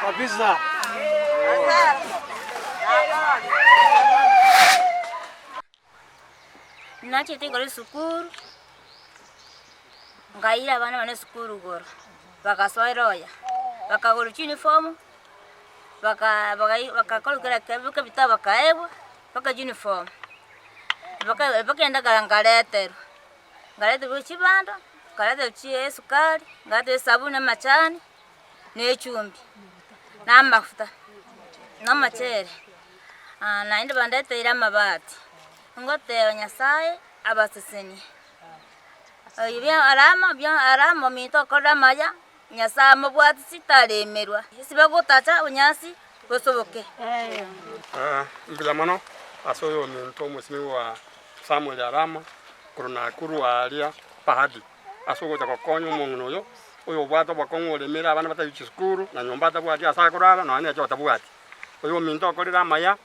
Kabisa. Nachete igoro esukuru, nkaira abana bane esukuru igoro, bagasoera oya, bakagorwa chiuniform, baka bakai bakakorwa kera kebe ebitabu bakaegwa, mpaka uniform, mpaka mpaka endagera nkareterwa, nkareterwa chibando, nkareterwa chi esukari, nkareterwa esabuni, amachani, na echumbi, na amafuta, na omochere, naende bandeteire amabati, ngoteba Nyasaye abasesenie, oyio bia arama bia arama ominto okorire amaya, Nyasaye amobwatisi taremerwa, ase bagotacha obonyansi bosoboke. Mbuya mono ase oyominto omosimigwa Samuel Arama korwa Nakuru aaria Bahadi, ase ogocha gokonya omong'ina oyo, oyobwate obokong'u oremere abana batari chisukuru, na nyomba atabwati ase akorara, nonya na echoo tabwati. Oyominto okorire amaya,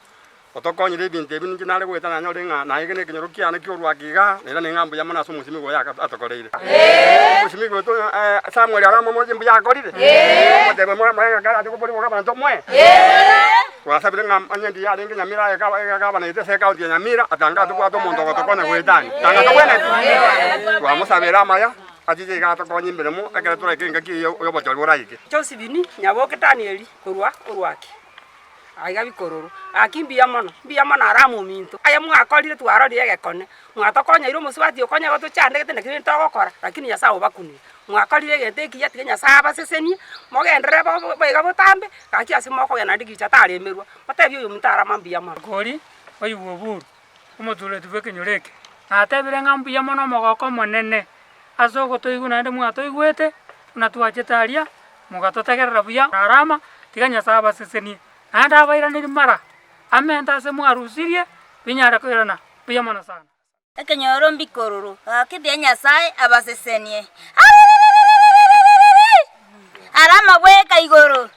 otokonyire ebinto ebi ninche nare goeta nanyore ng'a naye na ekenyoro kiane ki'orwaki igaa, nairane ng'a mbuya mono ase omosimigwa oyo atokoreire. Omosimigwa oito Samuel aramomoroche mbuya akorire, omotebie moe moe ng'a karache koborigwa abanto moe. Twasabire ng'a onye ndiyo arenge Nyamira aye gavana oito ase ecounty ya Nyamira, atange atobwate omonto ogotokonya goetania. Tanga tobwenereti? Twamosabera amaya, achiche iga atokonye emeremo ekero toraike engaki eye y'obochori boraike. Josephine Nyaboke Danieli korwa orwaki. Aiga bikororo. Gaki mbuya mono, mbuya mono aro amo ominto. Aye mwakorire twarorire egekone, mwatokonyeire omosubati okonya gotochandegete naki rende togokora, lakini Nyasaye obakunire. Mwakorire egento ekiya tiga Nyasaye abasesenie, mogenderere bo boiga botambe, gaki ase mokogenda naende gicha taremerwa, motebie oyominto arama mbuya mono. Kori oigwe oburu, omotureti bw'ekenyoro eke, natebire ng'a mbuya mono omogoko omonene ase ogotoigwa naende mwatoigwete, buna twachete aria, mogatotegerera buya Arama, tiga Nyasae abasesenie, naende abairanerie mara amente ase mwarusirie, binyare koirana buya mono sana. Ekenyoro mbikororo, gaki tiga Nyasae abasesenie. Arererererererere! Arama bweka igoro.